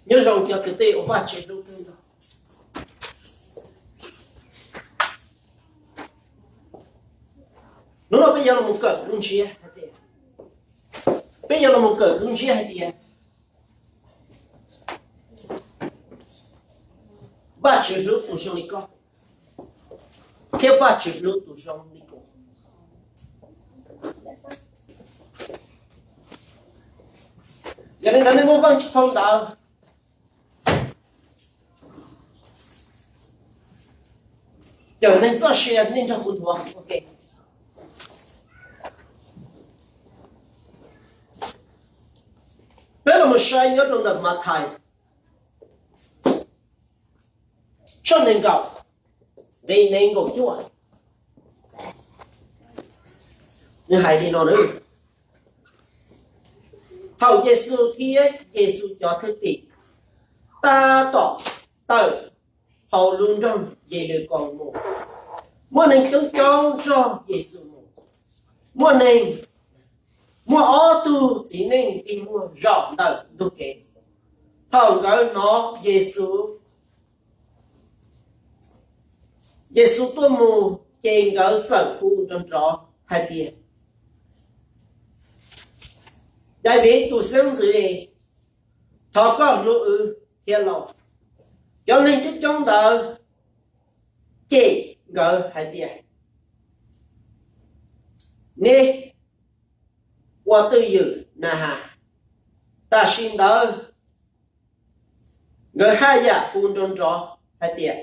Nyob zoo cov kwv tij uas Vajtswv hlub kawg nkaus. Hnub no peb yuav los kawm lub ntsiab hais tias, peb yuav los kawm lub ntsiab hais tias, Vajtswv hlub tus zoo li koj, thiab Vajtswv hlub tus zoo li kuv. Yog li ntawd nej muab Vajtswv phau ntawv Cawm neeg txoj sia nej nrog kuv nthuav. Peb los mus saib nyob rau ntawm Mathais tshooj nees nkaum, nqe nees nkaum cuaj. Nws hais li no nawb: Thaum Yexus thiab Yexus cov thwj tim tab tom tawm hauv lub nroog Yelikaus mus, muaj neeg coob coob nrog Yexus mus. Muaj neeg, muaj ob tug txiv neej dig muag zaum ntawm ntug kev. Thaum nkawd hnov Yexus, Yexus tuaj mus, ces nkawd txawm hu nrov nrov hais tias: Daviv tus xeeb ntxwv, thov koj hlub wb thiab lauj! Cov neeg coob coob ntawd cem nkawd hais tias: Neb ua twj ywm na has! Tam sim ntawd nkawd haj yam hu nrov nrov hais tias: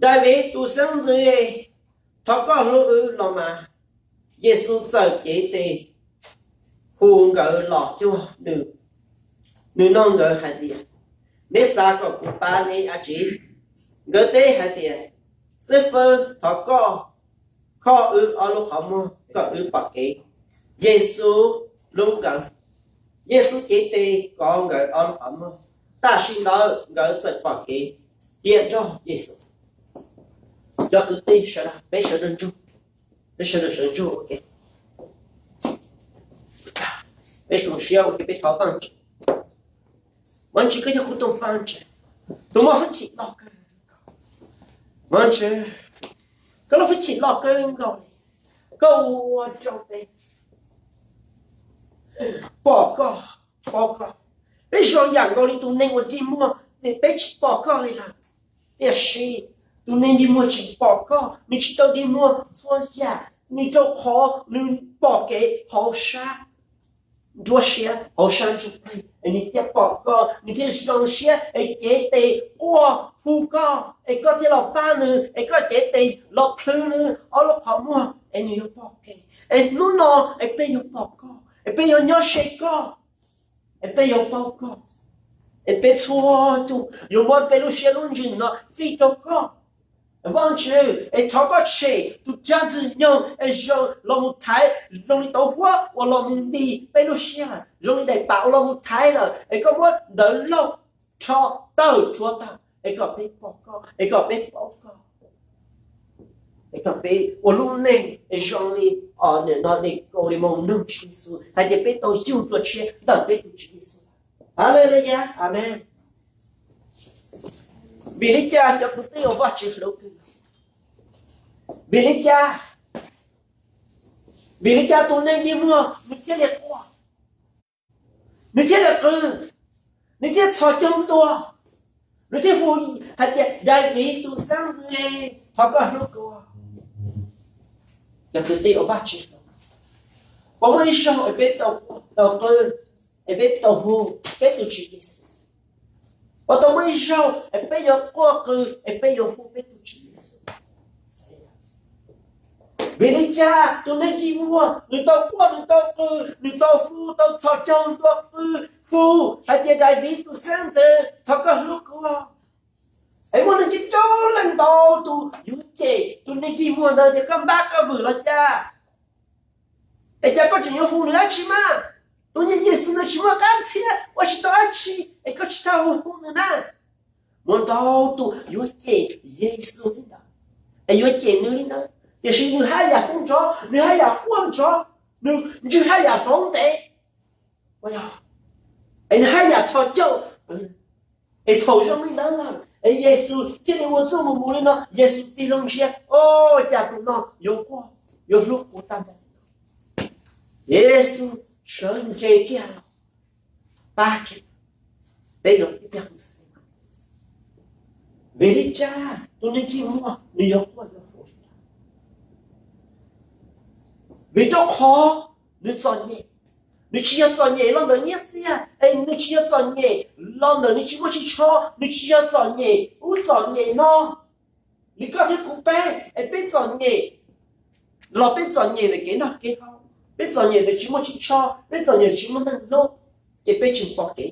Daviv tus xeeb ntxwv, thov koj hlub wb los mas! Yexus txawm cev tes hu nkawd los cuag nws, nws nug nkawd hais tias: Neb xav kom kuv pab neb dab tsi? Nkawd teb hais tias: Xib fwb, thov koj kho wb ob lub qhov muag kom wb pom kev. Yexus hlub nkawd, Yexus cev tes kov nkawd ob lub qhov muag. Tam sim ntawd nkawd txawm pom kev, cia nrog Yexus. Cov kwv tij sawv daws, peb sawv daws ntsug, peb sawv daws sawv ntsug ua ke. Peb zoo siab ua ke, peb thov Vajtswv. Vajtswv, koj yog kuv tus Vajtswv, tus muaj hwj chim loj kawg. Vajtswv, koj lub hwj chim loj kawg nkaus li, koj ua rau peb pom koj, pom koj. Peb zoo yam nkaus li tus neeg uas dig muag, peb tsis pom koj li lawm. Tiam sis tus neeg dig muag tseem pom koj, nws tsis tau dig muag txhua yam, nws rau qhov nws pom kev hauv sab nruab siab, hauv sab ntsuj plig, es nws thiaj pom koj, nws thiaj zoo siab es cev tes quaj hu koj, es koj thiaj los pab nws, es koj cev tes los plhws nws ob lub qhov muag, es nws yuav pom kev. Es hnub no es peb yuav pom koj, es peb yuav nyob ze koj, es peb yuav paub koj, es peb txhua tus yuav muab peb lub siab lub ntsws no fij rau koj. Vajtswv, es thov koj tshem tus caj ntxwg nyoog es zoo los mus thaiv, zoo li tauv huab uas los mus nti peb lub siab lawm, zoo li daim pam uas los mus thaiv lawm, es koj muab ntawv lauj rho tawm rhuav tawm, es kom peb pom koj, es kom peb paub koj, es kom peb ua lub neej zoo li Nikaudemoos nug Tswv Yexus hais tias peb tau yug dua tshiab ntawm peb tus Tswv Yexus. Haleluya, amees. Vim li cas cov kwv tij uas Vajtswv hlub kawg? Vim li cas? Vim li cas tus neeg dig muag nws thiaj li quaj, nws thiaj li qw, nws thiaj txhos caug ntua, nws thiaj hu hais tias, Daviv tus xeeb ntxwv, thov koj hlub kuv. Cov kwv tij uas Vajtswv hlub, puas muaj ib zaug es peb tau qw, es peb tau hu peb tus Tswv Yexus? Puas tau muaj ib zaug es peb yuav quaj qw es peb yuav hu peb tus Tswv Yexus? Vim li cas tus neeg dig muag nws tau quaj, nws tau qw, nws tau hu, tau txhos caug ntua qw hu hais tias, Daviv tus xeeb ntxwv, thov koj hlub kuv. Es muaj neeg coob coob leej ntau tus yuav cem tus neeg dig muag ntawd tias, Koj npab koj vwm los cas? Es cas koj tseem yuav hu nws dab tsi mas? Tus niag Yexus ntawd tsis muaj qab ntxhiab ua tsis tau dab tsi es koj tsis txhob hu hu nws na. Muaj ntau tus yuav cem Yexus ntawd, es yuav cem nws li ntawd, tiam sis nws haj yam hu nrov, nws haj yam quaj nrov, nws ntswg haj yam hloov ntev, es nws haj yam txhos caug. Es thaum zoo li ntawd lawm es Yexus thiaj li ua txuj mus mus li no, Yexus tig loo ntsia, o, cas tus no yuav quaj, yuav hlub kuv tag npaum. Yexus sawv ntse kiag los pab kiag peb yuav tib pliag. Vim li cas tus neeg ntsej muag nws yuav quaj yuav hu? Vim rau qhov nws txom nyem. Nws tsis yog txom nyem los ntawm nyiaj txiag, es nws tsis yog txom nyem los ntawm nws tsis muaj ris tsho, nws tsis yog txom nyem ub txom nyem no. Li koj thiab kuv peb, es peb txom nyem los peb txom nyem ntawm kev noj kev haus, peb txom nyem ntawm tsis muaj ris tsho, peb txom nyem tsis muaj neeg hlub, ces peb tseem pom kev.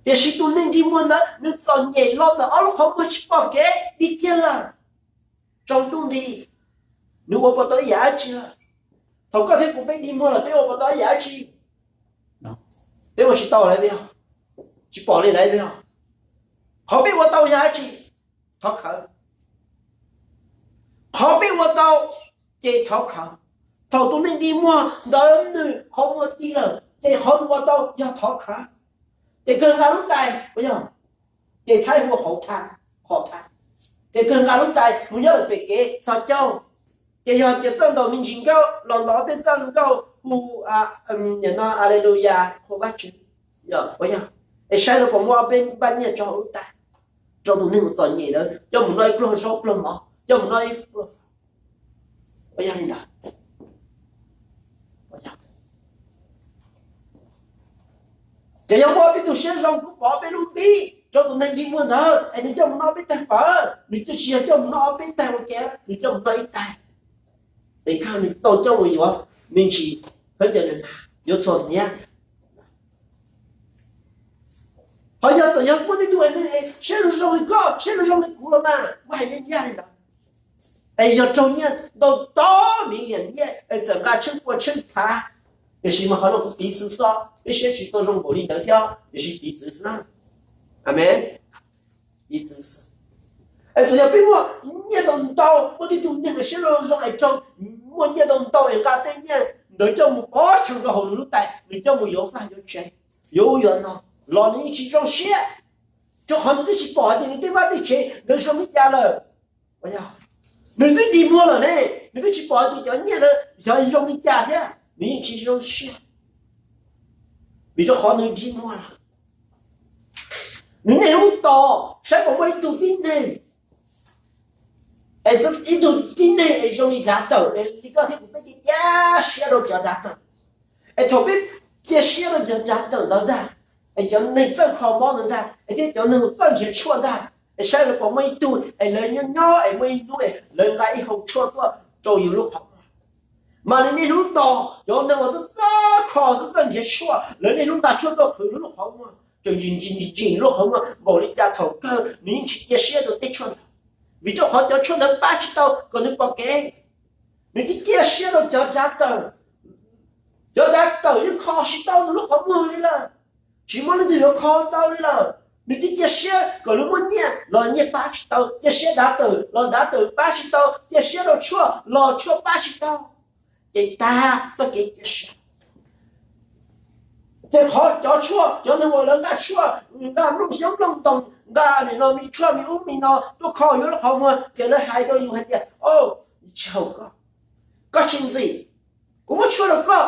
Tiam sis tus neeg ntsej muag ntawd nws txom nyem los ntawm ob lub qhov muag tsis pom kev li kiag lawm. Tsaus ntuj nti, nws ua puas tau ib yam dab tsi lawm. Thaum koj thiab kuv peb ntsej muag lawm peb ua puas tau ib yam dab tsi? Peb ua tsis tau lawm, tsis pom li lawm. Qhov peb ua tau yog dab tsi? Thov khawv. Qhov peb ua tau ces thov khawv. Thaum tus neeg ntsej muag ntawd nws qhov muag ci lawm ces qhov nws ua tau yog thov khawv. Ces kawg nqa lub tais, yog, ces thaib hu ua qhov thab, qhov thab. Ces kawg nqa lub tais mus nyob lawm pem kev txhos caug. Ces yog tias txawj ntaus me ntsis nkauj los ntaus ob peb txawj nkauj hu, nim no Aleluyas, qhuas Vajtswv, yog, es saib lawv puas muab ob peb npaj nyiaj tso hauv lub tais rau tus neeg uas txom nyem ntawd coj mus noj ib pluag zaub pluag mov, coj mus noj ib pluag. Ua yog li ntawd, ces yog muaj ob peb tug siab zoo kuj pov ob peb lub npib rau tus neeg ntsej muag ntawd es nws coj mus noj ob peb tag fawm, nws twb tsis yog coj mus noj ob peb tag ua ke, nws coj mus noj ib tag. Ces kawg nws tau coj mus yuav me ntsis, khaub ncaws, yuav txhuam hniav. Ho yog txawm yog muaj tej tug siab zoo zoo li koj, siab zoo zoo li kuv los mas muab hais ncaj ncaj li ntawd, es yog raug nyiaj ntau ntau, me liam nyiaj es txawm nqa tsheej pua tsheej phav, tiam sis mas qhov no kuv piv txwv xwb, peb siab tsis tau zoo npaum li ntawd thiab, tiam sis piv txwv xwb na. Amees. Es txawm yog peb muaj nyiaj ntau ntau, muaj tej tug neeg siab zoo zoo es raug muaj nyiaj ntau ntau es nqa tej nyiaj ntawd coj mus pov rhees rau hauv nws lub tais, nws coj mus yuav vaj yuav tsev, yuav ub yuav no, los nws yeej tsis zoo siab, rau qhov nws twb tsis pom hais tias nws tej vaj tej tsev ntawd zoo li cas lawm. Nws twb dig muag lawm ne, nws twb tsis pom hais tias cov nyiaj ntawd xyov zoo li cas thiab, nws yeej tsis zoo siab, vim rau qhov nws dig muag lawm. Nws niaj hnub tos saib puas muaj ib tug tib neeg, es ib tug tib neeg es zoo li dav tawm, es li koj thiab kuv peb cia siab rau cov dav tawm. Es thaum peb cia siab rau cov dav tawm ntawd ntag, es cov neeg txawj kho mob ntawd ntag, es thiab cov neeg txawj nrhiav tshuaj ntag, es saib lawv puas muaj ib tug es lawv nyob nyob es muaj ib hnub es lawv nqa ib hau tshuaj tuaj rau yus lub qhov muag. Mas nws niaj hnub tos cov neeg uas txawj txawj kho txawj txawj nrhiav tshuaj, lawv niaj hnub nqa tshuaj tuaj qhwv nws lub qhov muag, tseem ntsim ntsim ntsim nws lub qhov muag npaum li cas thaum kawg nws yeej tsis cia siab rau tej tshuaj ntawd, vim rau qhov cov tshuaj ntawd pab tsis tau kom nws pom kev. Nws tsis cia siab rau cov dav tawm. Cov dav tawm yeej kho tsis tau nws lub qhov muag li lawm, tsis muaj leej twg yuav kho tau li lawm. Nws tsis cia siab kom nws muaj nyiaj los nyiaj pab tsis tau, cia siab dav tawm los dav tawm pab tsis tau, cia siab rau tshuaj los tshuaj pab tsis tau. Ces tag txoj kev cia siab. Ces qhov cov tshuaj, cov neeg uas lawv nqa tshuaj, nqa nplooj xyoob nplooj ntoos, nqa nim no me tshuaj me ub me no tuaj kho yuav lub qhov muag, ces lawv hais rau yus hais tias, o, tsis haum koj, koj tsis ntxim, kuv muab tshuaj rau koj,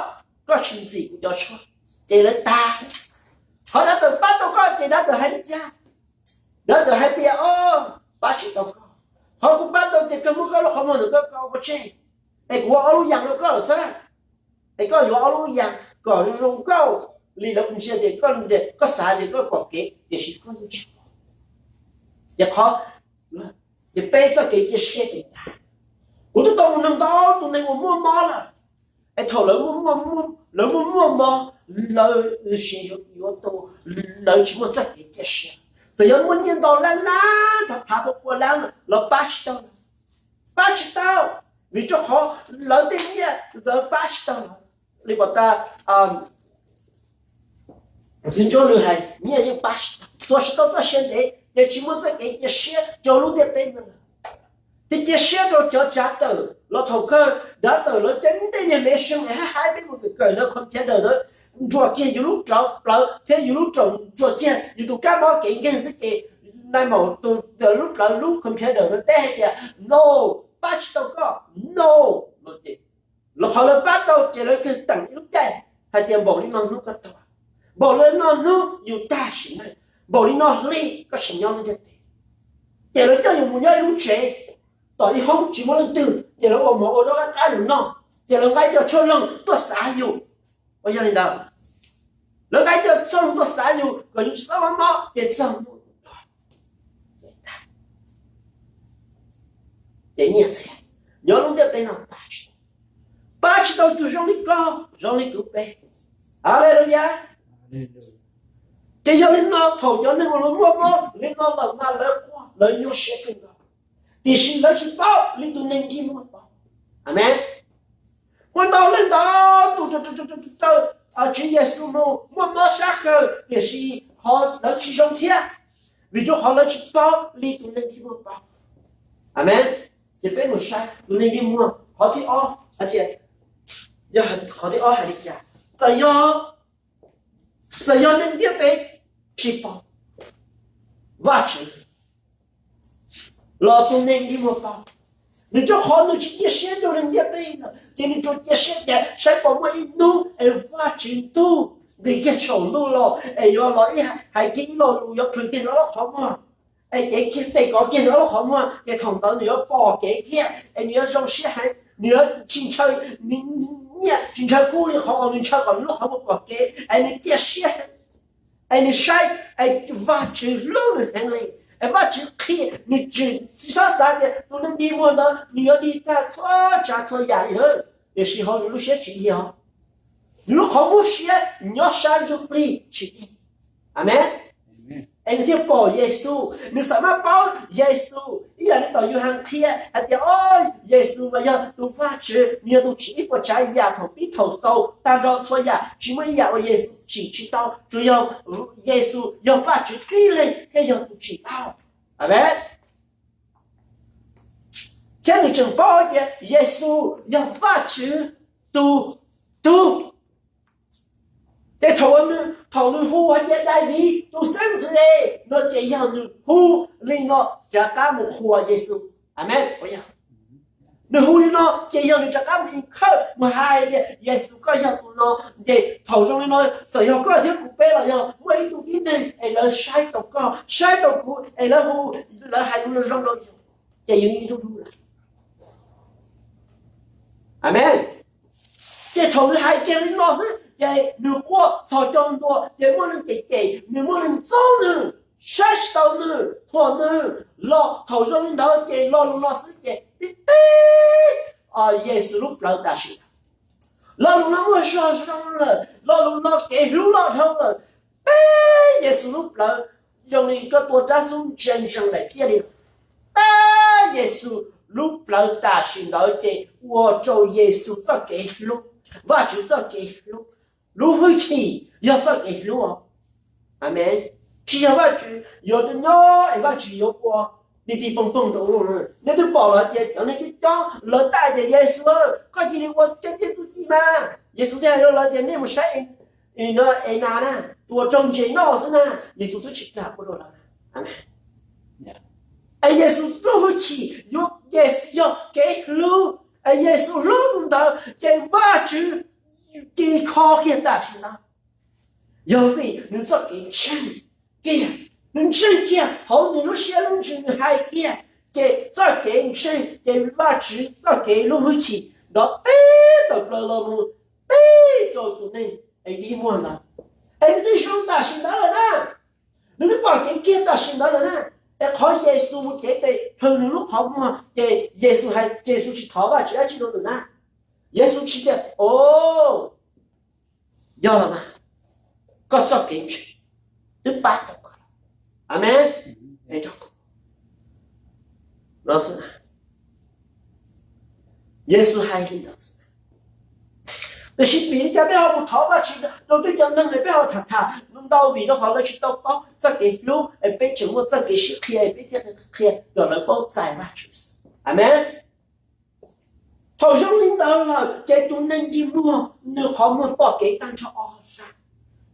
koj tsis ntxim kuv cov tshuaj, ces lawv tag. Qhov dav tawm pab tau koj ces dav tawm hais li cas? Dav tawm hais tias, o, pab tsis tau koj. Qhov kuv pab tau ces koj muab koj lub qhov muag ntawm koj kaw pov tseg, es kuv ua ob lub yas rau koj lawm xwb, es koj yuav ob lub yas kom zoo nkauj li lawv ntsia tias koj, koj xav tias koj pom kev tiam sis koj yeej tsis pom. Ces qhov, ces peb txoj kev cia siab ces tag. Kuv twb tau mus nrog ntau tus neeg uas muaj mob lawm, es thaum lawv muaj, lawv muaj muaj mob, lawv siav yuav tuag, lawv tsis muaj txoj kev cia siab. Txawm yog muaj nyiaj ntau lab lab phav phav pua pua lab los pab tsis tau, pab tsis tau, vim rau qhov lawv tej nyiaj ntawd pab tsis tau lawv. Li pom tas, txiv ntsuab nws hais nyiaj yeej pab tsis tau, txuas tsis tau txoj sia ntev ces tsis muaj txoj kev cia siab rau lub ntiaj teb no. Ces cia siab rau cov dav tawm los thaum kawg dav tawm lawv tej niag machine es hab hab peb mus kawm ntawd, computer ntawd, ntsuas kiag yus lub plawv, plawv thiab yus lub raum ntsuas kiag yus tus kab mob kev nkeeg xwb ces nai maum tus lub plawv lub computer no teb hais tias no, pab tsis tau koj, no. Los qhov lawv pab tau ces lawv kawg teem ib lub caij hais tias npaum li no hnub koj tuag, npaum li no hnub yus tag sim neej, npaum li no hli koj sim nyob lub ntiaj teb. Ces lawv coj yus mus nyob ib lub tsev tom ib hoob tsis muaj leej twg, ces lawv ua mov ua zaub qab qab yus noj, ces lawv nqa cov tshuaj loog tuaj xav yus. Ua yog li ntawd, lawv nqa cov tshuaj loog tuaj xav yus kom yus tsis txhob mob mob ces txog hnub yus tuag ces nyiaj txiag nyob lub ntiaj teb no pab tsis tau, pab tsis tau tus zoo li koj zoo li kuv peb. Haleluya. Ces yog li no thaum cov neeg uas lawv muaj mob li no lawm mas lawv quaj lawv nyuaj siab kawg nkaus, tiam sis lawv tsis paub li tus neeg dig muag paub. Amees. Muaj ntau leej ntau tus raws Tswv Yexus mus muaj mob sab kawg tiam sis qhov lawv tsis zoo thiab, vim rau qhov lawv tsis paub li tus neeg dig muag paub. Amees. Ces peb mus saib tus neeg dig muag qhov thib ob hais tias, yog qhov thib ob hais li cas? Txawm yog, txawm yog neeg ntiaj teb tsis paub Vajtswv los tus neeg dig muag paub, nws rau qhov nws tsis cia siab rau neeg ntiaj teb lawm ces nws tsuas cia siab tias saib puas muaj ib hnub es Vajtswv ntuj nqis kiag saum ntuj los es yuav los ib hais kiag ib lo lus yuav plhws kiag nws ob lub qhov muag, es cev kiag tes kov kiag nws ob lub qhov muag ces thaum ntawd nws yuav pom kev thiab es nws yuav zoo siab heev, nws yuav tsis ntshaw nyiaj tsis ntshaw kub li qhov uas nws ntshaw kom nws lub qhov muag pom kev es nws cia siab heev. Es nws saib, es Vajtswv hlub nws heev li, es Vajtswv qhia nws tsis, tsis txhob xav tias tus neeg dig muag ntawd nws yuav dig tag txhua tsav txhua yam li lawm, tiam sis hauv nws lub siab tsim nyog, nws lub qhov muag siab nyob sab ntsuj plig tsis dig. Amees. Es nws thiaj pom Yexus, nws xam maj paub Yexus ib yam li tom Yauhas qhia hais tias o, Yexus mas yog tus Vajtswv, nws yog tus tsim ib puas tsav yam thaum pib thaum xaus tag nrho txhua yam, tsis muaj ib yam uas Yexus tsim tsis tau, tsuas yog Yexus yog Vajtswv tib leeg thiaj yog tus tsim tau. Amees. Thiab nws tseem paub tias Yexus yog Vajtswv tus tug. Ces thaum, thaum nws hu hais tias Daviv tus xeeb ntxwv es no ces yog nws hu li no rov qab mus qhuas Yexus. Amees. Nws hu li no ces yog nws rov qab mus khawm mus hais tias Yexus koj yog tus no. Ces thaum zoo li no txawm yog koj thiab kuv peb los yog muaj ib tug tib neeg es lawv saib tau koj saib tau kuv es lawv hu, lawv hais lus zoo rau yus ces yus yeej hlub hlub lawm. Amees. Ces thaum nws hais kiag li no xwb ces nws quaj txhos caug ntua ces muaj neeg cem cem nws, muaj neeg txob nws, saib tsis taus nws, thuam nws los thaum zoo li ntawd ces lo lus no xwb ces tib teb Yexus lub plawv tam sim ntawd. Lo lus no muaj zog zoo lawm, lo lus no kev hlub loj dhau lawm. Teb Yexus lub plawv zoo li koj tua rab xub ntse ntsees daim phiaj li. Teb Yexus lub plawv tam sim ntawd ces ua rau Yexus txoj kev hlub, Vajtswv txoj kev hlub, lub hwj chim yog txoj kev hlub. Amees. Tsis yog Vajtswv yuav nyob es Vajtswv yuav ua pis pis poog poog rau nej twb pom lawm tias cov neeg coob coob lawv teb tias Yexus, koj cia li ua tiag tiag tub tij mas. Yexus thiaj hais rau lawv tias nej mus saib no, Enas na, tus uas raug ntses noj xwb na. Yexus twb tsis kam ua rau lawv. Es Yexus lub hwj chim, Yexus yog kev hlub, es Yexus hlub tus ntawd ces Vajtswv ci kho kiag tam sim no. Yog vim nws txoj kev ntseeg kiag, nws ntseeg kiag hauv nws lub siab lub ntsws nws hais kiag, ces txoj kev ntseeg ces Vajtswv txoj kev lub hwj chim nrov teb tawm plaws los mus teb rau tus neeg es dig muag ntawd. Es nws twb zoo tam sim ntawd lawm na, nws twb pom kev kiag tam sim ntawd lawm na. Es qhov Yexus mus cev tes plhws nws lub qhov muag ces Yexus hais, Yexus tsis thov Vajtswv dab tsi rau nws na. Yexus tsis tias o, yog los mas, koj txoj kev ntseeg twb pab tau koj. Amees. Yexus hais li ntawd. Tiam sis vim li cas peb ho mus thov Vajtswv rau tej cov neeg es peb ho tham tham ntau vim rau qhov lawv tsis tau paub txoj kev hlub es peb tseem muaj txoj kev sib qhia es peb thiaj qhia kom lawv paub txais Vajtswv. Amees. Thaum zoo li ntawd lawm ces tus neeg dig muag nws qhov muag pom kev tag nrho ob sab,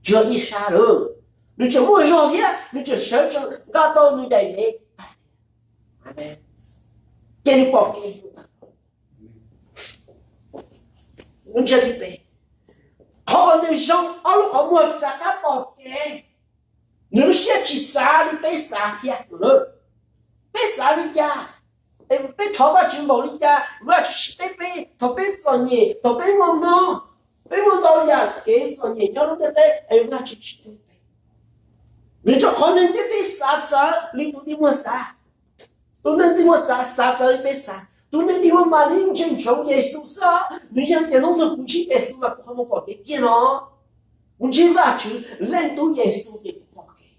tsis yog ib sab lawm. Nws tseem muaj zog thiab nws tseem sawv tsees nqa tau nws daim dev. Ces nws pom kev. Qhov uas nws zoo ob lub qhov muag rov qab pom kev, nws lub siab tsis xav li peb xav thiab. Peb xav li cas? Peb thov Vajtswv npaum li cas Vajtswv tsis teb peb? Thaum peb txom nyem, thaum peb muaj mob, peb muaj ntau yam kev txom nyem nyob lub ntiaj teb es Vajtswv tsis teb peb. Vim rau qhov neeg ntiaj teb xav txawv li tus dig muag xav. Tus neeg dig muag xav, xav txawv li peb xav. Tus neeg dig muag mas nws ntseeg ntsoov Yexus xwb, nws yeej tias hnub twg kuv ntsib Yexus mas kuv ho mus pom kev tiag no. Kuv ntsib Vajtswv Leej Tub Yexus ces kuv pom kev.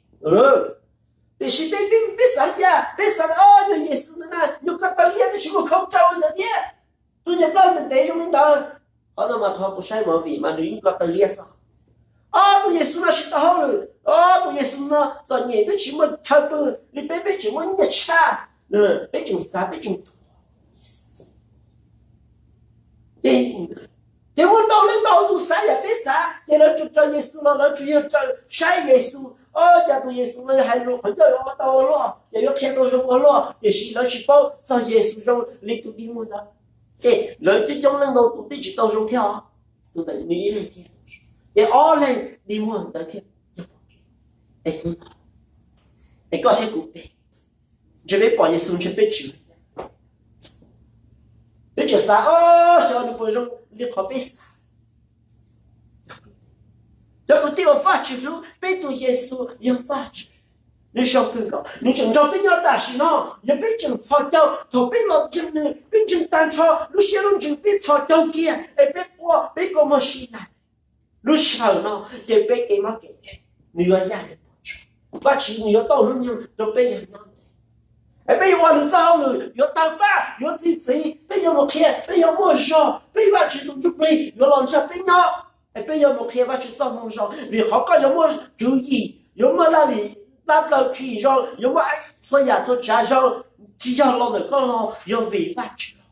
Tiam sis peb, peb xav li cas? Peb xav tias, o, yog Yexus ntawd na, nyuam ko taw liab twb tsis muaj khau rau li ntawd thiab, tus niam ploj ntev zoo li ntawd. Qhov no mas thov kuv saib movie mas nws yeej ko taw liab xwb. O, tus Yexus no tsis tau hauj lwm, o, tus Yexus no txom nyem twb tsis muaj chaw pw li, peb, peb tseem muaj nyiaj tshaj, peb tseem xav, peb tseem thuam. Ces muaj ntau leej ntau tus xav yam peb xav, ces lawv tsuas raws Yexus los lawv tsuas yog raws saib Yexus. O, cas tus Yexus no yog hais lus qhov ncauj yuav ua tau ua luaj, ces yuav qhia tau zoo ua luaj, tiam sis lawv tsis paub txog Yexus zoo li tus dig muag ntawd. Ces lawv coob coob leej ntau tus twb tsis tau zoo thiab os, tus ntawd nws ib leeg thiab, ces ob leeg dig muag ntawd thiab. Es koj thiab kuv peb, ntshe peb pom Yexus ntshe peb tsis, peb tseem xav, o, xyov nws puas zoo li qhov peb xav. Cov kwv tij uas Vajtswv hlub, peb tus Yexus yog Vajtswv, nws zoo kawg nkaus, nws tseem nrog peb nyob tam sim no. Yog peb tseem txhos caug, thaum peb los ntseeg nws, peb ntseeg tag nrho lub siab lub ntsws, peb txhos caug kiag es peb quaj, peb kua muag si lais, lub sij hawm no ces peb kev mob kev nkeeg nws yuav yaj nws pov tseg. Vajtswv nws yuav tau hnub nyoog rau peb yawg nyob ntev. Es peb yuav ua nws txoj hauj lwm, yuav tawg paj, yuav txi txiv, peb yuav mus qhia, peb yuav muaj zog, peb Vajtswv tus ntsuj plig yuav los nrog peb nyob. Es peb yuav mus qhia Vajtswv txoj moo zoo, vim qhov koj yuav muaj tswv yim, yuav muaj laj lim plab plaws tsis zoo, yuav muaj txhua yam txhua tsav zoo, tsis yog los ntawm koj los, yog vim Vajtswv los,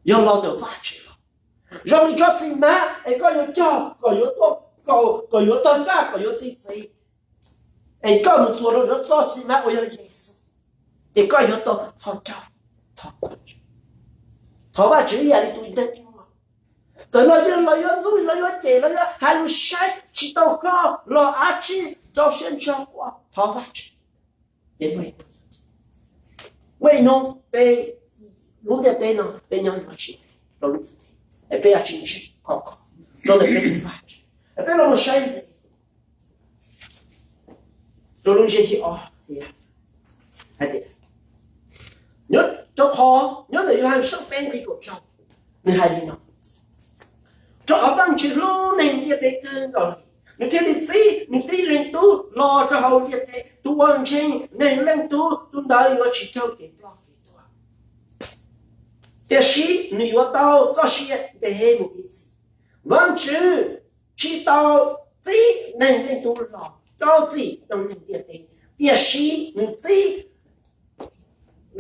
yog los ntawm Vajtswv los. Zoo li tsob txiv hmab es koj yuav cog kom yuav tuaj kaus, kom yuav tawg paj, kom yuav txi txiv, es koj mus txuas rau tsob txiv hmab uas yog Yexus, ces koj yuav tau txhos caug. Thov Vajtswv ib yam li tus neeg dig muag. Txawm los yog los yuav ntxub, los yuav cem, los yuav hais lus saib tsis tau koj los av tsij rau siab ntso ua thov Vajtswv. Ces muaj ib hnub peb, lub ntiaj teb no peb nyob tsis rau lub ntiaj teb, es peb yuav tsis ntseeg qhov ko rau ntawm peb tus Vajtswv. Es peb los mus saib ntxiv rau lub ntsiab thib ob, hais tias, nyob rau qhov nyob ntawm Yauhas tshooj peb nqe kaum rau, nws hais li no: Rau qhov Vajtswv hlub neeg ntiaj teb kawg nkaus li, nws thiaj li txib nws tib leeg tub los rau hauv ntiaj teb. Tus uas ntseeg neeg leej tub, tus ntawd yuav tsis raug kev ploj kev tuag, tiam sis nws yuav tau txoj sia ntev mus ib txhis. Vajtswv tsis tau txib neeg leej tub los rau txim rau neeg ntiaj teb, tiam sis nws txib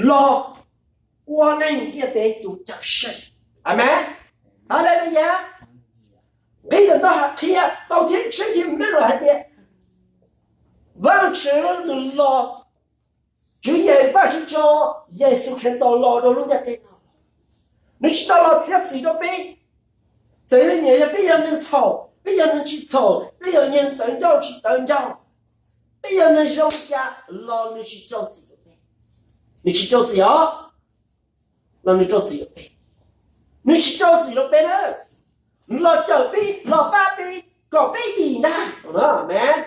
los ua neeg ntiaj teb tus cawm seej. Amees. Haleluya. Nqe ntawm no hais qhia tau thiab tshwj xeeb lawm hais tias Vajtswv nws los, Tswv Ye, Vajtswv tso Yexus Khetos los rau lub ntiaj teb no. Nws tsis tau los txiav txim rau peb. Txawm yog nyiam, yog peb yog neeg txhaum, peb yog neeg tsis txhaum, peb yog neeg tawv ncauj tsis tawv ncauj, peb yog neeg zoo li cas los nws tsis rau txim rau peb. Nws tsis rau txim os, los nws rau txim rau peb. Nws tsis rau txim rau peb na, nws los cawm peb, los pab peb, kom peb dim ntag. Amees.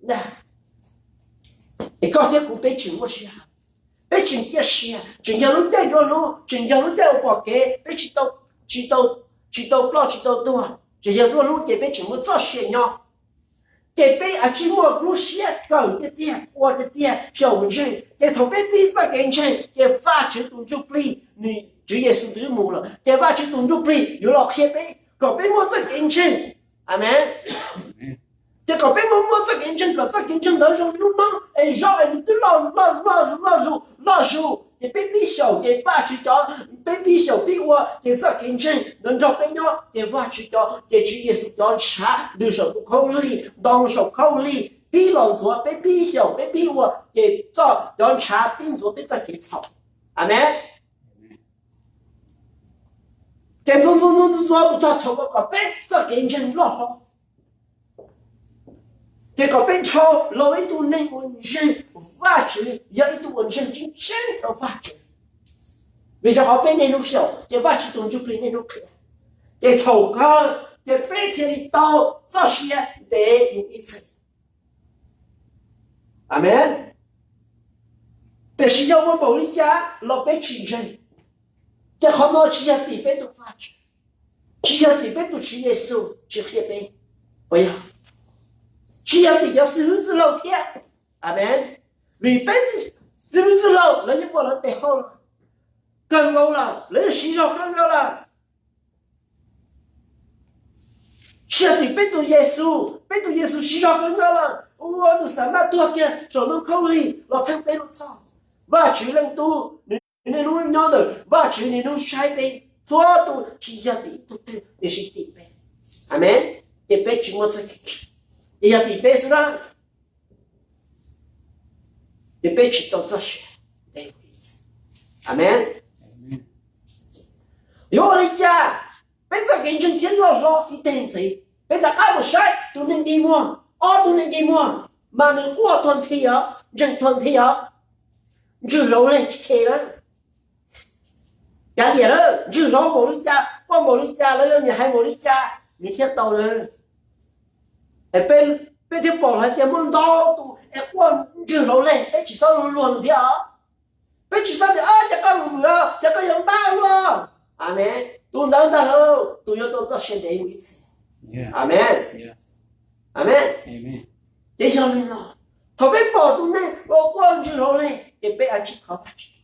Ntag. Es koj thiab kuv peb tseem muaj sij hawm, peb tseem ciaj sia, tseem yog lub caij nruab hnub, tseem yog lub caij uas pom kev, peb tsis tau, tsis tau, tsis tau ploj tsis tau tuag, tseem yog nruab hnub ces peb tseem muaj txoj sia nyob. Ces peb yuav tsum muaj lub siab kawm tiag tiag, ua tiag tiag, xyaum ntseeg. Ces thaum peb pib txoj kev ntseeg ces Vajtswv tus Ntsuj Plig, nws, Tswv Yexus twb mus lawm, ces Vajtswv tus Ntsuj Plig yuav los qhia peb kom peb muaj txoj kev ntseeg. Amees. Ces kom peb muaj, muaj txoj kev ntseeg, kom txoj kev ntseeg ntawd zoo li lub noob es zaub es nws twb loj, loj, loj, loj zus, loj zus. ces peb pib xyaum ces Vajtswv cov, peb pib xyaum pib ua ces txoj kev ntseeg nrog nrog peb nyob ces Vajtswv cov, ces Tswv Yexus cov ntshav ntws saum tus khaub lig, ntoo saum khaub lig pib los ntxuav, peb pib xyaum peb pib ua ces txoj cov ntshav pib ntxuav peb txoj kev txhaum. Amees. Ces ntxuav ntxuav ntxuav ntxuav mus txog thaum kom peb txoj kev ntseeg loj hlob, ces kom peb dhau los ib tug neeg uas ntseeg Vajtswv, yog ib tug uas ntseeg tseeb tseeb rau Vajtswv. Vim rau qhov peb niaj hnub xyaum ces Vajtswv tus Ntsuj Plig niaj hnub qhia, ces thaum kawg ces peb thiaj li tau txoj sia ntev mus ib txhis. Amees. Tiam sis yog ua npaum li cas los peb tsis ntseeg, ces qhov no tsis yog tim peb tus Vajtswv, tsis yog tim peb tus Tswv Yexus tsis qhia peb, puas yog? Tsis yog tim cov xib hwb txwj laug thiab. Amees. Vim peb xib hwb txwj laug lawv yeej ua lawv tes hauj lwm kawg nkaus lawm, lawv yeej siv zog kawg nkaus lawm. Tsis yog tim peb tus Yexus, peb tus Yexus siv zog kawg nkaus lawm, ua tus xam maj tuag kiag saum ntoo khaub lig los theej peb lub txhoj. Vajtswv Leej Tub nws niaj hnub nyob ntawm, Vajtswv niaj hnub saib peb txhua tus, tsis yog tim ib tug twg tiam sis tim peb. Amees. Ces peb tsis muaj txoj kev ntseeg, ces yog tim peb xwb na, ces peb tsis tau txoj sia. Amees. Yuav ua li cas peb txoj kev ntseeg thiaj loj hlob ib teg ntxiv? Peb rov qab mus saib tus neeg dig muag, ob tug neeg dig muag, mas nws quaj thuag nthi os, ntseeg thuag nthi os. Ntswg hlau leg tsis khe lawm. Cav tias lawm ntswg hlau npaum li cas, quaj npaum li cas, lawv yog niam hais npaum li cas nws thiaj tau lawm. Peb thiaj pom hais tias muaj ntau tus es quaj ntswg hlau leg, peb tsis txhob luag nws thiab os. Peb tsis txhob tias, Cov koj vwm vwm os, cov koj yuav npab ua. Amees. Tus ntawd ntag lauj, tus yuav tau txoj sia ntev mus ib txhis. Amees. Amees. Ces yog li no, thaum peb pom tus neeg uas quaj ntswg hlau leg ces peb ua tsis thov Vajtswv,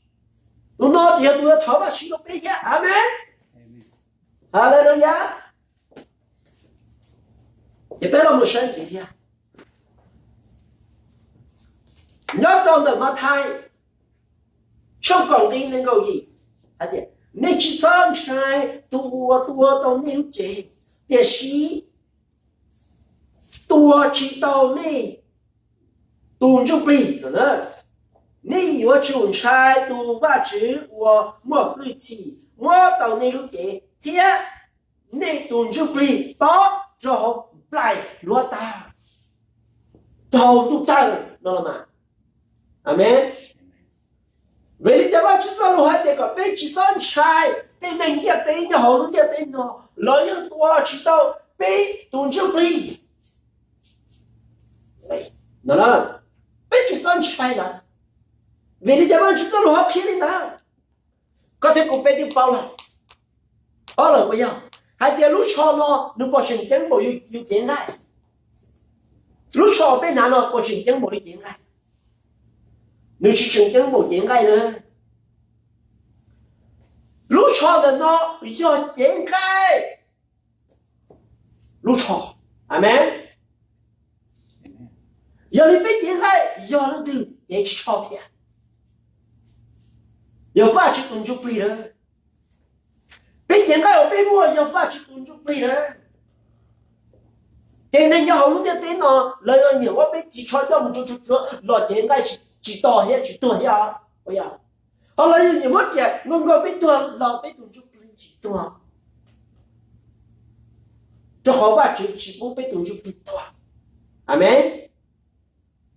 tus no ces yog tus yuav thov Vajtswv rau peb thiab. Amees. Haleluyas. Ces peb los mus saib ntxiv thiab. Nyob rau ntawm Mathais tshooj kaum nqi nees nkaum yim hais tias, nej tsis txhob ntshai tus uas tua tau nej lub cev, tiam sis tua tsis tau nej tus ntsuj plig. Nej yuav tsum ntshai tus Vajtswv uas muaj hwj chim muab tau nej lub cev, thiab nej tus ntsuj plig tob rau hauv nplaim hluav taws, rau hauv ntuj tawg no los mas. Amees. Vim li cas Vajtswv txoj lus hais tias kom peb tsis txhob ntshai tej neeg ntiaj teb nyob hauv lub ntiaj teb no, lawv yeej tua tsis tau peb tus ntsuj plig no. Peb tsis txhob ntshai lawv. Vim li cas Vajtswv txoj lus ho qhia li ntawd? Koj thiab kuv peb twb paub lawm, paub lawm puas yog? Hais tias lub tsho no nws puas tseem ceeb npaum yus cev nqaij? Lub tsho peb hnav no puas tseem ceeb npaum li cev nqaij? Nws tsis tseem ceeb npaum cev nqaij na. Lub tsho ntawm no yog cev nqaij lub tsho. Amees. Yog li peb cev nqaij yog leej twg cev tsis tsho thiab? Yog Vajtswv tus ntsuj plig lawm. Peb cev nqaij uas peb muaj yog Vajtswv tus ntsuj plig lawm. Ces neeg nyob hauv lub ntiaj teb no, lawv yuav nyiam muab peb txiv tsho coj mus tsuav tsuav tsuav los cev nqaij tsis to thiab tsis tuag thiab. Ho lawv yuav nyiam muab riam nkaug nkaug peb tuag los peb tus ntsuj plig tsis tuag, rau qhov Vajtswv tsis pub peb tus ntsuj plig tuag. Amees.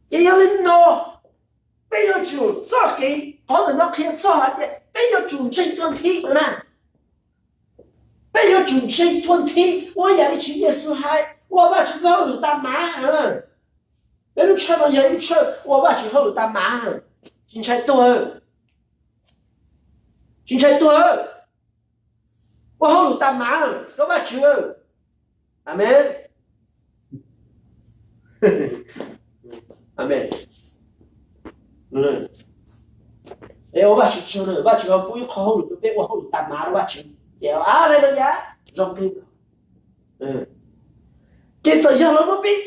Ces yog li no, peb yuav tsum txoj kev, qhov ntawm no qhia txog hais tias peb yuav tsum ntseeg tuag nthi na. Peb yuav tsum ntseeg tuag nthi ua yam li Tswv Yexus hais, ua Vajtswv txoj hauj lwm tas mas. Peb lub tshawj no yog ib lub tshawj ua Vajtswv hauj lwm tas mas, tsis ntshai tuag, tsis ntshai tuag, ua hauj lwm tas mas rau Vajtswv. Amees. Amees. Es ua Vajtswv tsaug, Vajtswv ho pub ib qho hauj lwm rau peb ua hauj lwm tas mas rau Vajtswv ces, Haleluyas, zoo kawg. Ces txawm yog lawv muab peb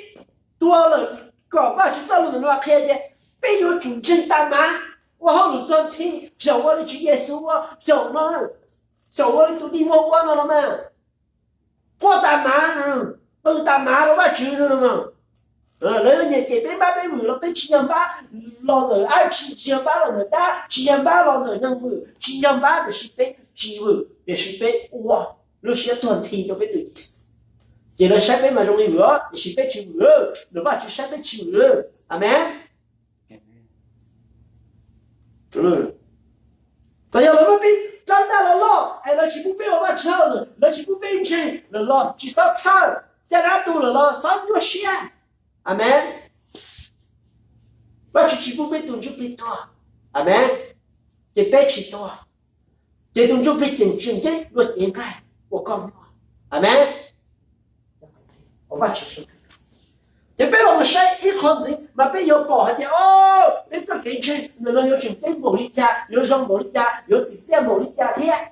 tua lawm, kom Vajtswv txoj lus ntawm no qhia tias peb yuav tsum ntseeg tas mas, ua hauj lwm tuag nthi, xyaum ua li Tswv Yexus ua xyaum no, xyaum ua li tus dig muag ua no los mas, quaj tas mav, qw tas mav rau Vajtswv no. Lawv yuav nyiam cem peb npab peb vwm los peb tsis yog npab los ntawm ab tsi, tsis yog npab los ntawm dab, tsis yog npab los ntawm neeg vwm, tsis yog npab tiam sis peb tsis vwm tiam sis peb ua lub siab tuag nthi rau peb tus Yexus. Ces lawv saib peb mas zoo li vwm tiam sis peb tsis vwm, ntawm Vajtswv saib peb tsis vwm. Amees. Txawm yog lawv muab peb rab ntaj los loj es lawv tsis pub peb ua Vajtswv hauj lwm, lawv tsis pub peb ntseeg lawm los tsis txhob txhawj, caj dab tu lawm los txhob nyuaj siab. Amees. Vajtswv tsis pub peb tus ntsuj plig tuag. Amees. Ces peb tsis tuag. Ces tus ntsuj plig tseem tseem ceeb dua cev nqaij ua koj muag. Amees. Ces peb los mus saib ib qho ntxiv mas peb yuav pom hais tias, o, peb txoj kev ntseeg ntawm no yuav tseem ceeb npaum li cas, yuav zoo npaum li cas, yuav txim txiaj npaum li cas thiab.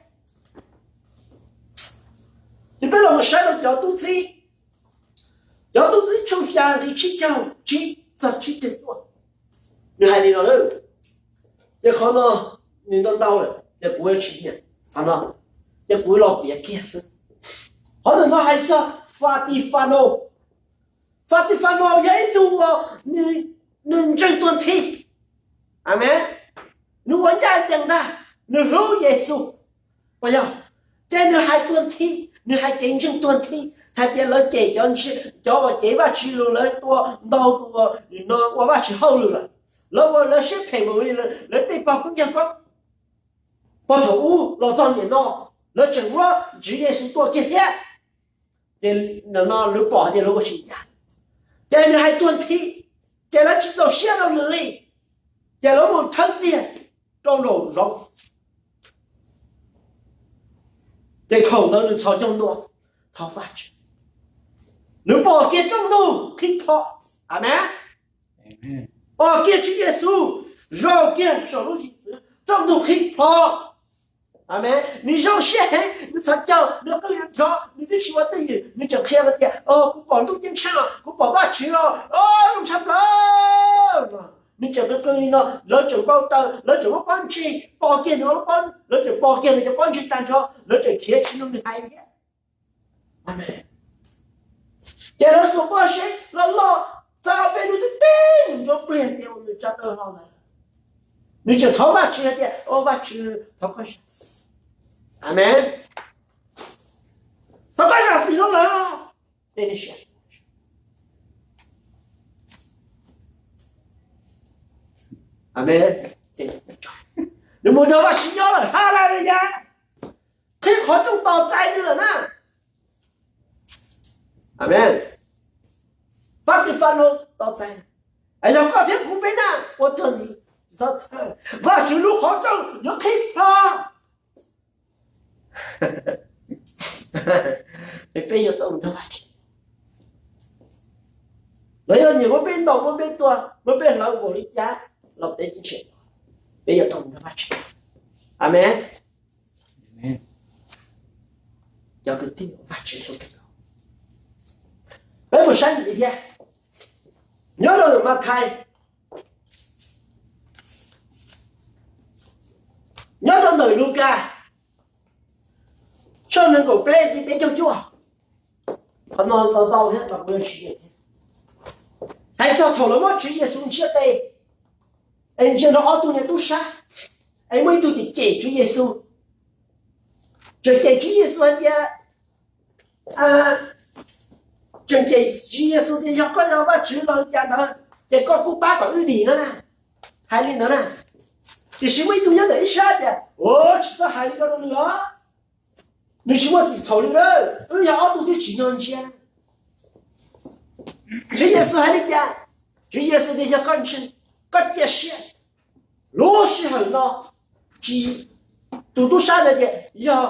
Ces peb los mus saib rau cov tub txib, cov tub txib tshooj xya nqe tsib caug tsib txog tsib caug cuaj, nws hais li no lawm. Ces qhov no nws ntau ntau lawm ces kuv tsis nyiam qhov no, ces kuv los piav kiag xwb. Qhov ntawm no hais txog Fatifanos. Fatifanos yog ib tug uas nws ntseeg tuag nthi. Amees. Nws ua ncaj ncees ntag, nws hlub Yexus. Puas yog? Ces nws hais tuag nthi, nws hais kev ntseeg tuag nthi hais tias lawv cem cov uas cev Vajtswv lus, lawv tua ntau tus uas nim no ua Vajtswv hauj lwm lawm, lawv ua lawv siab phem mus li lawv tej pog koob yawg koob. Puag thaum ub los txog niaj no lawv tseem muab Tswv Yexus tua kiag thiab. Ces nim no lawv pom hais tias lawv ua tsis ncaj, ces nws hais tuag nthi, ces lawv tsis txaus siab rau nws li, ces lawv mus thawb tiag rau nraum zoov. Ces thaum ntawd nws txhos caug ntua thov Vajtswv, nws pom kiag rooj ntug qhib plho. Amees. Pom kiag Tswv Yexus zaum kiag saum lub zim txwv, rooj ntug qhib plho. Amees. Nws zoo siab heev, nws txhos caug, nws qw nrov, nws twb tsis ua twj ywm, nws tseem qhia lawv tias, kuv pom ntuj ceeb tsheej, kuv pom Vajtswv los zoo tshaj plaws. Nws tseem qw qw li no, lawv tseem npau taws, lawv tseem muab pob ntseg pov kiag nws, lawv tseem pov kiag nws cov pob ntseg tag nrho, lawv tseem khiav tsis mloog nws hais thiab. Ces lawv xuas pob zeb loj loj, txav peb hnub twb teb nws nruab pliag tias ua nws tsa taw hlo ntawd. Nws tseem thov Vajtswv hais tias, o Vajtswv, thov koj zam txim. Amees. Thov koj zam txim rau lawv. Amees. Nws mus nrog Vajtswv nyob lawm, Haleluyas. Qhib qhov rooj tos txais nws lawm na. Amees. Fab Tis Fas Nus tos txais, yog koj thiab kuv peb na ua tuag nthi, txhob txhawj, Vajtswv lub qhov rooj yuav qhib plho. Peb yuav tau nrog Vajtswv. Lawv yuav nyiam muab peb ntaus, muab peb tua, muab peb hlawv npaum li cas los peb tsis, peb yuav tau nrog Vajtswv. Amees. Cov kwv tij Vajtswv, peb mus saib ntxiv thiab. Nyob rau ntawm Mathais, nyob rau ntawm Lukas, tshooj nees nkaum peb nqe peb caug cuaj. Qhov no ntau ntau thiab, hais txog thaum lawv muab Tswv Yexus ntsiab tes, es ntsia nrog ob tug niag tub sab, es muaj ib tug cem cem Tswv Yexus, tseem cem Tswv Yexus hais tias, tseem cem Tswv Yexus tias yog koj yog Vajtswv los li cas ntawd ces koj kuj pab kom wb dim no na. Hais li ntawd na. Tiam sis muaj ib tug nyob ntawm ib sab tias, ua tsis txhob hais li ko rau nws os, nws tsis muaj txim txhaum li lawm, wb yog ob tug thiaj tsim nyog ntsia. Tswv Yexus hais li cas? Tswv Yexus tias yog koj ntseeg, koj cia siab. Lub sij hawm no, tus tub sab ntawd tias yog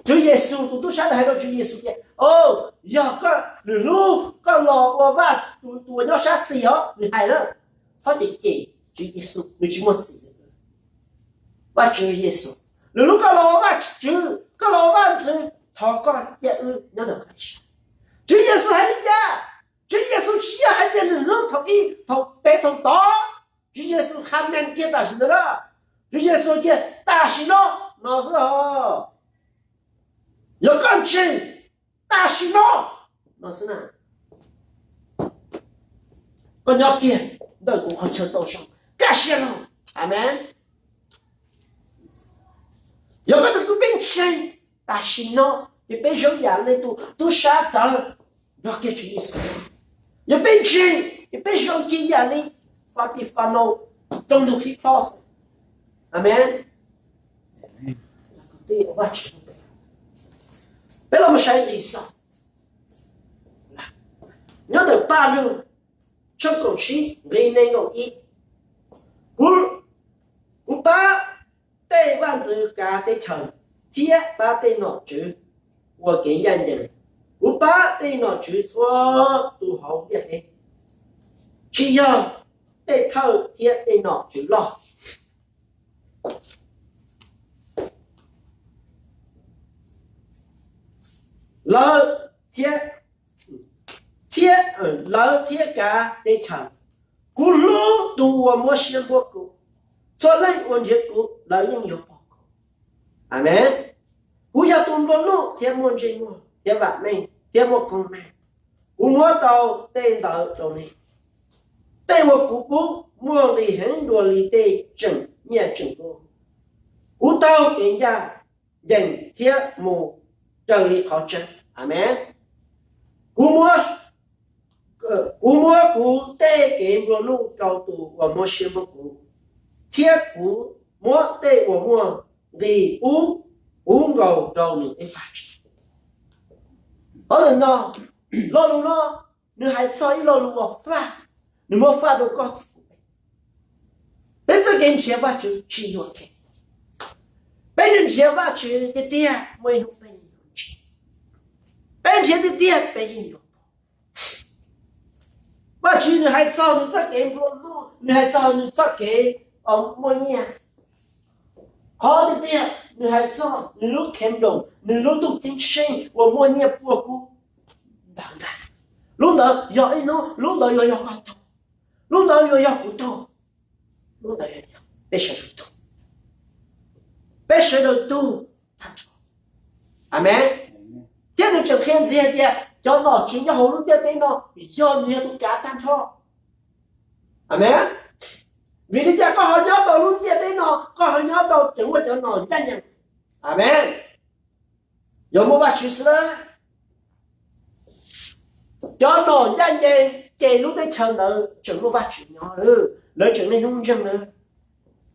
Tswv Yexus, tus tub sab ntawd hais rau Tswv Yexus tias, o, yog koj lwm hnub koj los ua Vaj, tus uas nyob sab xis os, nws hais na, txhob cem cem Tswv Yexus, nws tsis muaj txim. Vajtswv Yexus, lwm hnub koj los ua Vajtswv, koj los ua Vaj Ntxwv, thov koj cia wb nyob ntawm koj ib sab. Tswv Yexus hais li cas? Tswv Yexus tsis yog hais tias lwm hnub thaum ib, thaum pem, thaum tod. Tswv Yexus hais kiag tam sim ntawd na, Tswv Yexus hais kiag tam sim no no xwb os. Yog koj ntseeg tam sim no no xwb na, koj nyob kiag ntawm kuv qhov chaw tau zoo, kaj siab lug. Amees. Yog koj tus tub peb ntseeg tam sim no, ces peb zoo yam li tus tub sab tawv nrog kiag Tswv Yexus. Yog peb ntseeg ces peb zoo kiag yam li Fas Tis Fas Nau rau ntug khib plhob. Amees. Peb los mus saib Nqi Xov, nyob ntawm Paj Lug tshooj kaum tsib nqe nees nkaum ib: Kuv, kuv pab tej vaj ntxwv kav teb chaws thiab pab tej nom tswv ua kev ncaj ncees. Kuv pab tej nom tswv txhua tus hauv ntiaj teb, tsis yog tej thawj thiab tej nom tswv loj. Lawv thiab, thiab, lawv thiab kav teb chaws. Kuv hlub tus uas muab siab npuab kuv. Txhua leej uas nrhiav kuv, lawv yeej yuav pom kuv. Amees. Kuv yog tus nplua nuj thiab muaj ntsej muag thiab vam meej thiab muaj koob meej. Kuv muab tau tej ntawd rau nej. Tej uas kuv pub muaj nqis heev dua li tej tseem nyiaj tseem kub. Kuv taug kev ncaj ncees thiab mus raws li qhov tseeb. Amees. Kuv muab, kuv muab kuv tej kev nplua nuj rau tus uas muab siab npuab kuv, thiab kuv muab tej uas muaj nqis ub ub nkaus rau nws tej vaj tse. Qhov ntawm no, lo lus no, nws hais txog ib lo lus uas faj, nws muab faj rau koj. Peb txoj kev nrhiav Vajtswv tsis yuam kev. Peb nrhiav Vajtswv tiag tiag, muaj ib hnub peb yuav ntsib. Peb nrhiav tiag tiag peb yeej yuav pom. Vajtswv nws hais txog nws txoj kev nplua nuj, nws hais txog nws txoj kev muaj nyiaj. Qhov tiag tiag nws hais txog nws lub khev nploos, nws lub ntuj ceeb tsheej uas muaj nyiaj puag kub ntawd ntag. Lub ntawd yog ib hnub, lub ntawd yuav yog koj tug, lub ntawd yuav yog kuv tug, lub ntawd yuav yog peb sawv daws tug. Peb sawv daws tug tag nrho. Amees. Thiab nws tseem qhia ntxiv hais tias cov nom tswv nyob hauv lub ntiaj teb no yog nws yog tus kav tag nrho. Amees. Vim li cas koj ho nyob tau lub ntiaj teb no, koj ho nyob tau tseem muaj cov nom ncaj ncees? Amees. Yog muaj Vajtswv xwb na. Cov nom ncaj ncees ces lub teb chaws ntawd tseem muaj Vajtswv nyob, lawv tseem niaj hnub ntseeg na.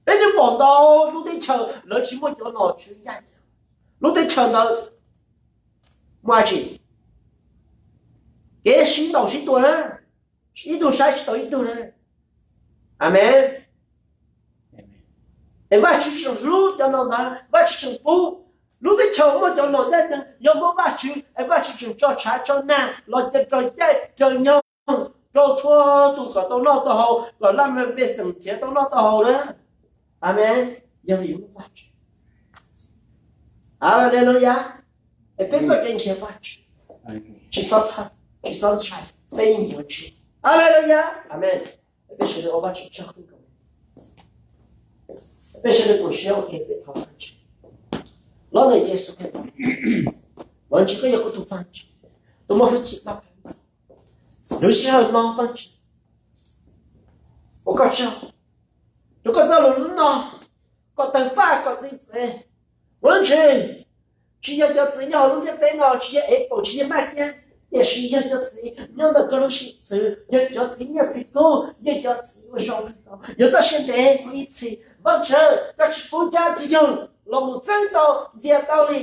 Peb twb pom ntau lub teb chaws lawv tsis muaj cov nom tswv ncaj ncees, lub teb chaws ntawd muaj dab tsi? Kev sib ntaus sib tua na, ib tug saib tsis taus ib tug na. Amees. Es Vajtswv tseem hlub cov nom ntawd, Vajtswv tseem pub. Lub teb chaws muaj cov nom ncaj ncees, yog muaj Vajtswv es Vajtswv tseem tso tshav tso nag los cia raws caij raws nyoog rau txhua tus kom tau noj tau haus, kom laj mej pej xeem nrhiav tau noj tau haus na. Amees. Yog vim muaj Vajtswv. Haleluya. Es peb txoj kev nrhiav Vajtswv tsis txhob txhawj, tsis txhob ntshai, peb yeej yuav ntsib. Haleluya. Amees. Peb sawv daws ua Vajtswv tsaug, peb sawv daws koom siab ua ke peb thov Vajtswv. Los ntawm Yexus Khetos, Vajtswv koj yog kuv tus Vajtswv, tus muaj hwj chim tau lub sij hawm no Vajtswv, ua koj tsaug rau koj txoj lus hnub no, kom tawg paj kom txi txiv. Vajtswv, tsis yog cov txiv nyob hauv lub ntiaj teb no, tsis yog Apple, tsis yog Mac kiab, tiam sis yog cov txiv nyob ntawm koj lub siab xwv, yog cov txiv nyiaj txiv kub, yog cov txiv uas zoo, yog txoj sia ntev mus ib txhis. Vajtswv, koj tsis pub cab txiv yug los mus txeeb tau ntxias tau li.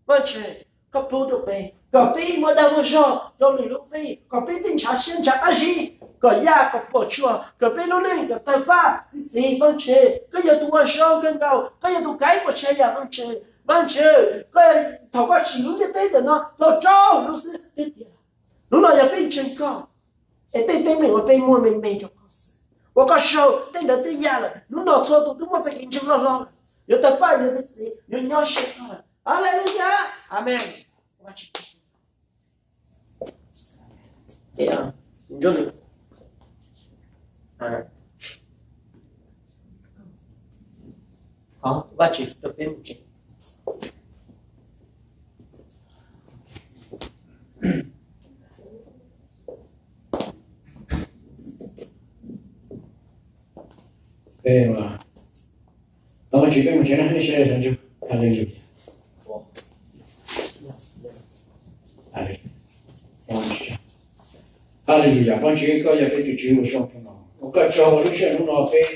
Vajtswv, koj pub rau peb kom peb muaj dag muaj zog rau lwm lub vij, kom peb tej ntshav siab ntshav qab zib kom yaj kom puas tsuaj, kom peb lub neej kom tawg paj txi txiv. Vajtswv, koj yog tus uas zoo kawg nkaus, koj yog tus kav pom tsav yam. Vajtswv, Vajtswv, koj, thaum koj tsim lub ntiaj teb ntawm no tau rau lub xwb twb tiav, hnub no yog peb ntseeg koj es tej teeb meem uas peb muaj me me rau koj xwb. Ua koj tsaug, tej ntawd twb yaj lawm, hnub no txhua tus twb muaj txoj kev ntseeg loj hlob lawm, yuav tawg paj yuav txi txiv, yuav nyob siab koj lawm. Haleluya. Amees. Ua Vajtswv tsaug. Ces, ah, nco ntsoov, ah, Vajtswv rau peb mus tsev. Peb, Vajtswv, peb mus tsev no, nej sawv daws sawv ntsug. Haleluya. Haleluya, Vajtswv, koj yog peb tus Tswv uas zoo kawg nkaus. Ua koj tsaug uas lub sij hawm hnub no peb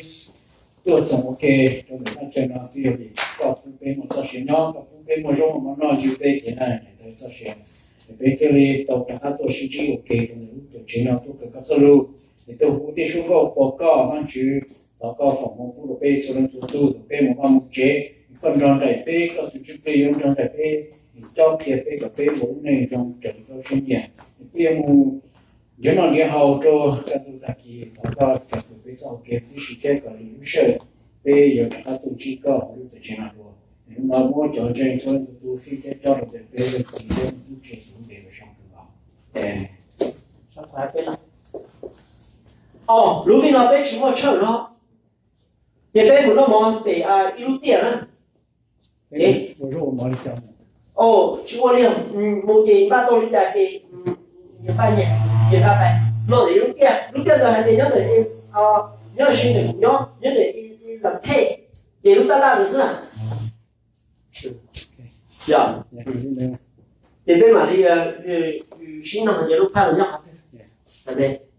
tuaj txog ua ke rau ntawm thaj chaw no twb yog vim koj pub peb muaj txoj sia nyob, koj pub peb muaj zaub muaj mov noj, ntsib peb kev na niam ntawd txoj sia, es peb thiaj li tau rov qab tuaj sib ntsib ua ke rau ntawm lub tuam tsev no tuaj kawm koj txoj lus. Es tuaj hu tej suab nkauj qhuas koj, Vajtswv, thov koj foom hmoov pub rau peb txhua leej txhua tus thaum peb mus vaj mus tsev, es koj nrog nraim peb, koj tus Ntsuj Plig yuav nrog nraim peb, es cob qhia peb kom peb ua lub neej zoo raws li koj lub siab nyiam. Es peb yuav mus nrhiav noj nrhiav haus rau kaj ntug tag kis, thov koj tsom kwm peb txoj hau kev tib si thiab kom lwm lub sij hawm peb yuav rov qab tuaj ntsib koj hauv lub tuam tsev no dua. Es hnub no muab cov ntseeg txhua leej txhua tus fij thiab cob rau ntawm peb leej txiv thiab tus tub Tswv Yexus lub npe uas zoo kawg nkaus. Lub vij no peb tsis muaj tshawj no, ces peb mus noj mov pem ib lub tiaj na. Tsis ua li, mus ces npaj tau li cas ces npaj nyias ces npaj pais. Los ntawm lub tiaj, lub tiaj ntawd hais tias nyob ntawm, nyob sis ntawm, nyob, nyob ntawm Exantes, ces lub taj laj ntawd xwb na. Yog, ces peb mam li sib nug tias lub phaj ntawd nyob qhov twg.